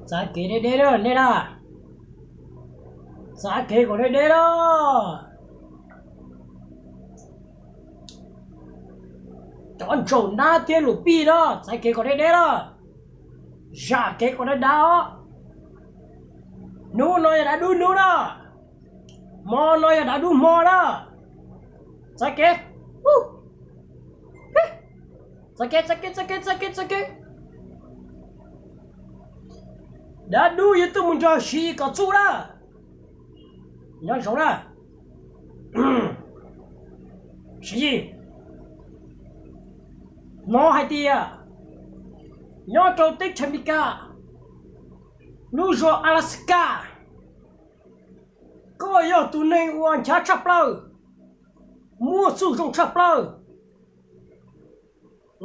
Txav kev deb deb na nej na. Txav kev kom deb deb na. Cov ntsaum nab thiab luam pij na, txav kev kom deb deb na. Zam kev kom deb deb os. Hnub no yog dav dub hnub na. Hmo no yog dav dub hmo na. Txav kev. Txav kev, txav kev, txav kev, txav kev, txav kev. Dav dub yuav tuaj mus nrog Siv Yis kom txuj na. Nyob zoo na. Siv Yis, hnov hais tias nyob rau teb chaws Amelikas, lub zos Alaska, koj yog tus neeg uas nchav tshaj plaws, muaj txuj zoo tshaj plaws.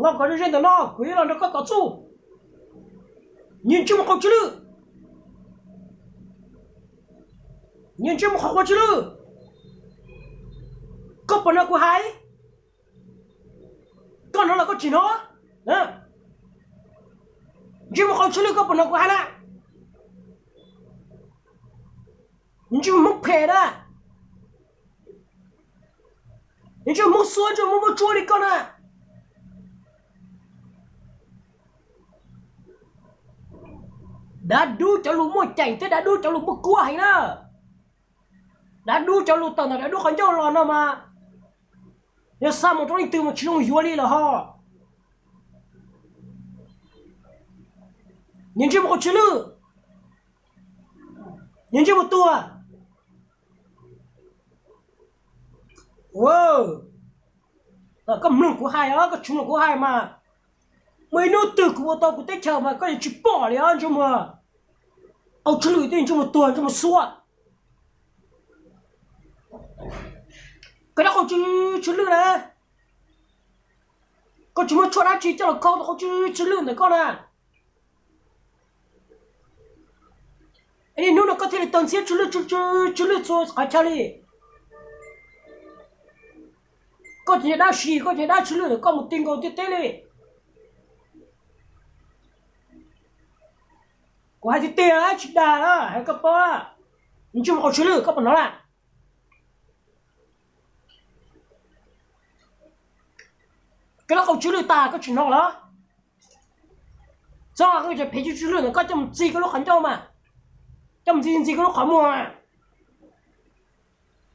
Los kom ze ze ntawm no kuv yuav los nrog koj kom txuj. Nyias ntsej muag qhov tsw lwj, nyias ntsej muag qhov tsw lwj. Koj puas hnov kuv hais? Koj hnov los koj tsis hnov? Ntsej muag qhov tsw lwj, koj puas hnov kuv hais na? Ntsej muag phem na. Ntsej muag xuab, ntsej muag muaj tsuab li koj na. Dav dub cov lus muaj ceem thiab dav dub cov lus muaj kuab heev na. Dav dub cov lus tawm ntawm dav dub qhov ncauj los no mas yog xa mus rau leej twg mas tsis zoo yuav li lawm ho. Nyias ntsej muag qhov tsw lwj, nyias ntsej muag tuag. Koj mloog kuv hais os, koj tsis mloog kuv hais mas muaj ib hnub twg kuv ua tau kuv teb chaws mas koj yuav tsis pom li os ntsej muag qhov tsw lwj, ntsej muag tuag, ntsej muag xuab. Koj rab qau tsw tsw lwj na, koj tsis muaj tshuaj dab tsi coj los khau tau qau tsw tsw lwj ntawm koj na. Niaj hnub no koj thiaj li tau ntxhiab tsw lwj tsw tsw tsw lwj txhua qhov chaw li. Koj tsis yog dab tsi, koj tsis yog dab tsw lwj ntawm koj mus ti nkaus ntiaj teb li. Kuv hais tiag tiag tsis dag na, hais koj paub na. Ntsej muag qau tsw lwj, koj puas hnov lawm? Koj rab qau tsw lwj tas koj tsis hnov los? Txhob koj cov phem tsw tsw lwj ntawm koj coj mus txi koj lub qhov ncauj mas, coj mus txi ntxi koj lub qhov muag mas,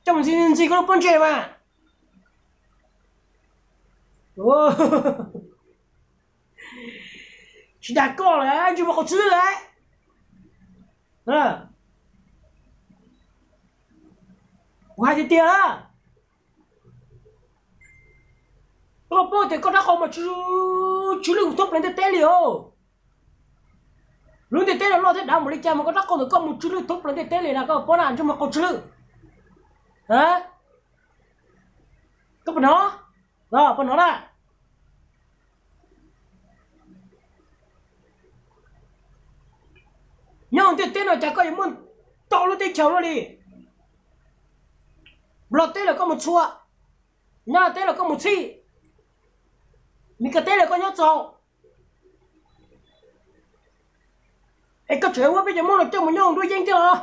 coj mus txi ntxi koj lub pob ntseg mas. Tsis dag koj lawm, ntsej muag qau tsw lwj. Kuv hais tiag tiag, koj paub tias koj rab qau mas tsw tsw lwj thoob plaws ntiaj teb li os. Lub ntiaj teb no loj thiab dav npaum li cas mas koj rab qau ntawm koj mus tsw lwj thoob plaws ntiaj teb li na, koj paub na, ntsej muag qau tsw lwj. Koj puas hnov? Puas hnov na? Nyob ntiaj teb no cas koj yuav muaj ntau lub teb chaws luaj li. Nplog teb los koj mus txhua, Nyab teb los koj mus txhij, Meskas teb los koj nyob txaus. Es koj tseem muab peb cov Hmoob no coj mus nyob nruab yeeb thiab los?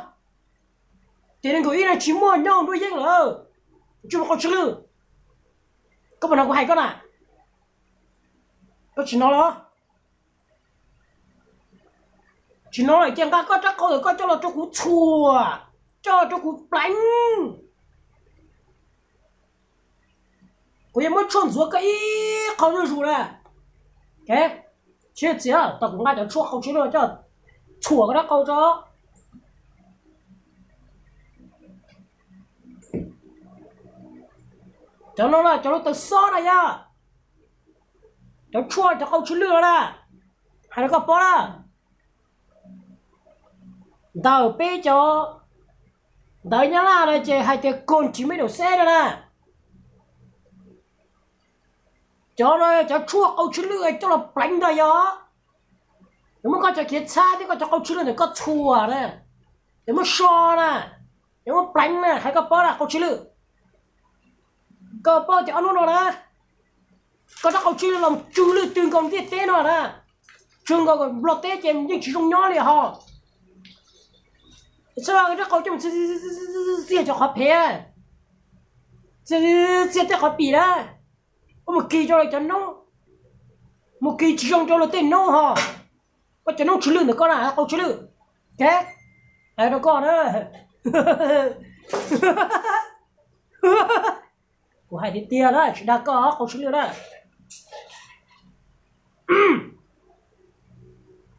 Tiam nees nkaum ib no tsis muaj nyob nruab yeeb lawm. Ntsej muag qau tsw lwj, koj puas hnov kuv hais koj na? Koj tsis hnov los? Tsis hnov lawm ces nqa koj rab qau ntawm koj coj los rau kuv txhuam, coj los rau kuv pleev. Kuv yuav muab tshuaj ntxuav koj ib qho zuj zus na. Siab txias, tau kuv nqa cov tshuaj qau tsw lwj coj txhuam koj rab qau tso. Cov no na, cov lub taw xob na yog cov tshuaj cov qau tsw lwj no na. Hais rau koj paub na, ntawm peb cov, ntawv Nyab Laj no ces hais tias kos tsis me daum xeb no na. Cov no cov tshuaj qau tsw lwj coj los pleev ntag yog. Yuav muab koj cov khiav txhab thiab koj cov qau tsw lwj ntawm koj txhuam na, yuav muab so na, yuav muab pleev na, hais koj paub na qau tsw lwj. Koj paub tias ob hnub no na, koj rab qau tsw lwj los tsw lwj twg nkaus ntiaj teb no na. Tsw nkaus kom nplog teb ces yeej tsis zoo nyob li ho. Txhob rab qau coj mus txiag cov qhov phem, txiag tej qhov pim na, mus kis rau cov noob, mus kis tsis zoo rau luag tej noob ho. Koj cov noob tsw lwj ntawm koj na, qau tsw lwj. Hais rau koj na, kuv hais tiag tiag na, tsis dag koj qau tsw lwj na.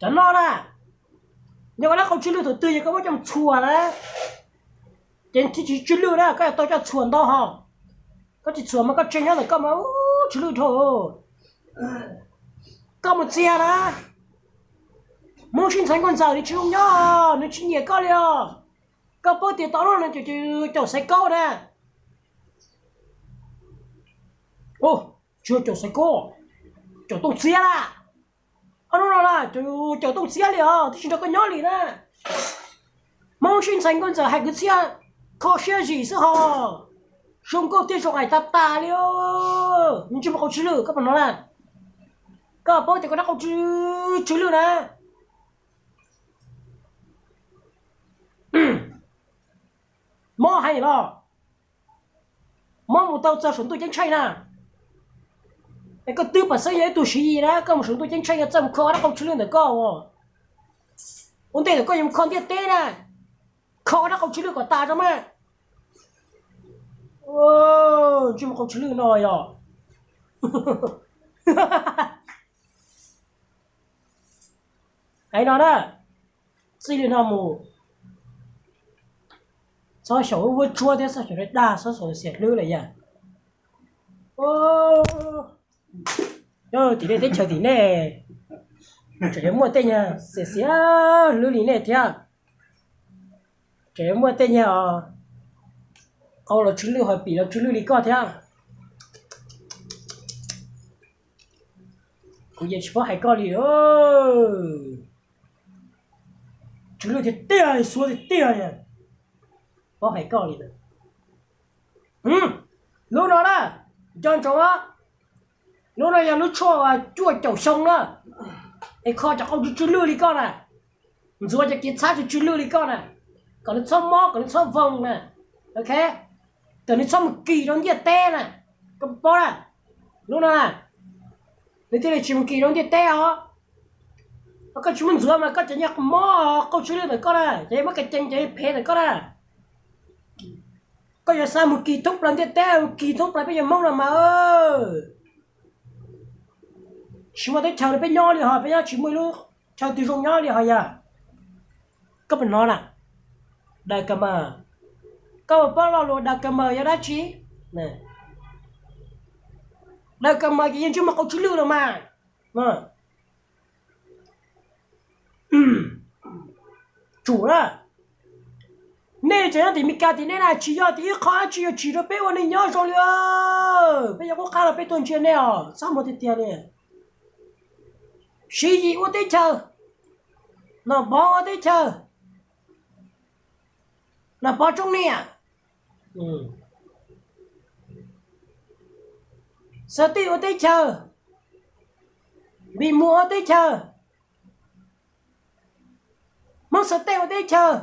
Cov no na, yog koj rab qau tsw lwj thaum twg ces koj muab coj mus txhuam na, ces thiaj tsis tsw lwj na, koj yuav tau coj txhuam ntau ho. Koj tsis txhuam mas koj tseem nyob ntawm koj mas tsw lwj dhau. Koj mus txiag na, Hmoob sib ntxhais nkauj ntxawm nws tsis zoo nyob, nws tsis nyiam koj li os. Koj paub tias tau no caum xaiv kaub na. Tsis yog caum xaiv kaub, caum tooj txiab na. Ob hnub no na caum tooj txiab li os, twb tsis nrog koj nyob li na. Hmoob sib ntxhais nkauj ntxawm hais kwv txhiaj kho siab zim xwb ho. Zoo nkauj thiaj zoo hais tas tas li. Ntsej muag qau tsw lwj koj puas hnov na? Koj paub tias koj rab qau tsw lwj na. Mob heev los, mob mus tau txog saum ntuj ceeb tsheej na. Es koj twb pom xeeb yog ib tug siv yis na, koj mus saum ntuj ceeb tsheej txawj mus kho rab qau tsw lwj ntawm koj. Ua ntej ntawm koj yuav mus kho ntiaj teb na, kho rab qau tsw lwj kom tas tso mas. Ntsej muag qau tsw lwj no yog. Hais no na, txij li no mus txhob xyaum vuab tsuab thiab txhob xyaum dag, txhob xyaum xiam hlwb lawm yog. Tim nej teb chaws tim nej tseem yuav muaj tej nyuag xiam xiam hlwb li nej thiab, tseem yuav muaj tej nyuag qau los tsw lwj ho pim los tsw lwj li koj thiab. Kuv yeej tsis paub hais koj li. Tsw lwj tiag tiag, xuav tiag tiag, paub hais koj li. Lub no na, nco ntsoov, lub no yog lub tshuaj uas cuaj caum xyoo na, es kho cov qau tsw tsw lwj li koj na, ntxuav cov kev txhab tsw tsw lwj li koj na, kom nws txhob mob kom nws txhob voos na, ok, kom nws txhob mus kis rau ntiaj teb na, koj paub na, lub no na, nws thiaj li tsis mus kis rau ntiaj teb os. Koj tsis muab ntxuav mas koj cov nyuag mob qau tsw lwj ntawm koj na, cov muab ka cees cov phem ntawm koj na, koj yuav xa mus kis thoob plaws ntiaj teb, mus kis thoob plaws peb cov Hmoob no mas. Tsis muaj teb chaws rau peb nyob li ho, peb nyob tsis muaj ib lub chaw twg zoo nyob li ho yog. Koj puas hnov na? Daws ka mas, koj puas paub lo lus daws ka mas yog dab tsi? Daws ka mas ces yog ntsej muag qau tsw lwj los mas. Tsum na, nej tseem nyob tim Meskas tim nej na tsis yog tias ib qho dab tsi yuav tsim rau peb ua neej nyob zoo li. Peb yuav qub qab los peb tuaj ntsia nej os, txhob mus tiag tiag li. Siv Yis ua teb chaws, Nom Pov ua teb chaws, Nom Pov Tsoob Niam, Xav Tij ua teb chaws, Npis Mus ua teb chaws, Hmoob Xav Tej ua teb chaws,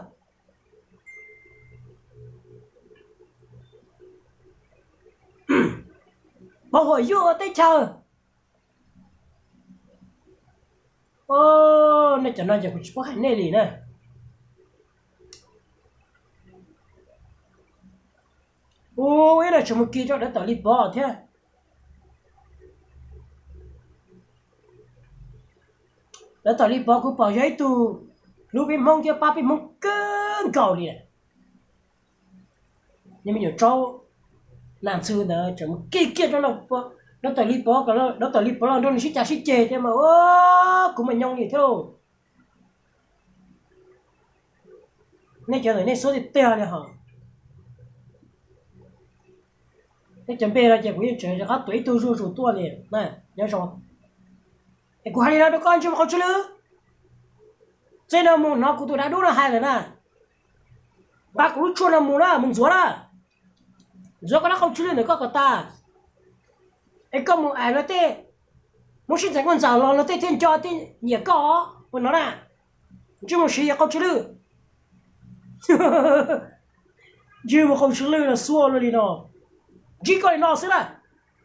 Pov Huam Yuaj ua teb chaws. Nej cov no ces kuv tsis paub hais nej li na. Ua ib no tseem mus kis rau Dawv Tawm Li Pov thiab. Dawv Tawm Li Pov kuv pom yog ib tug hlub peb Hmoob thiab pab peb Hmoob kawg nkaus li. Nws me nyuam tsaub nas ntxhw ntawd tseem mus kis kiag rau Dawv Tawm Li Pov, Dawv Tawm Li Pov los nrog nws sib cav sib ceg thiab mas kuv mas nyob li thiab lauj. Nej cov ntawm nej xuab tiag tiag li hos. Nej cov npe no ces kuv yeej tseem rov qab tuav ib tug zuj zus tuaj li. Nyob zoo. Es kuv hais li no rau koj ntsej muag qau tsw lwj, txij no mus hnov kuv tus dab dub no hais lawm na, nqa kuv lub tshuaj no mus na, mus ntxuav na, ntxuav koj rab qau tsw lwj ntawm koj kom tas, es koj mus ais luag tej Muab sib ntxeev koj ntxawm los luag tej thiaj nco thiaj nyiam koj. Ua no na, ntsej muag siv qau tsw lwj, ntsej muag qau tsw lwj no xuaj luaj li no, ntsib koj li no xwb na.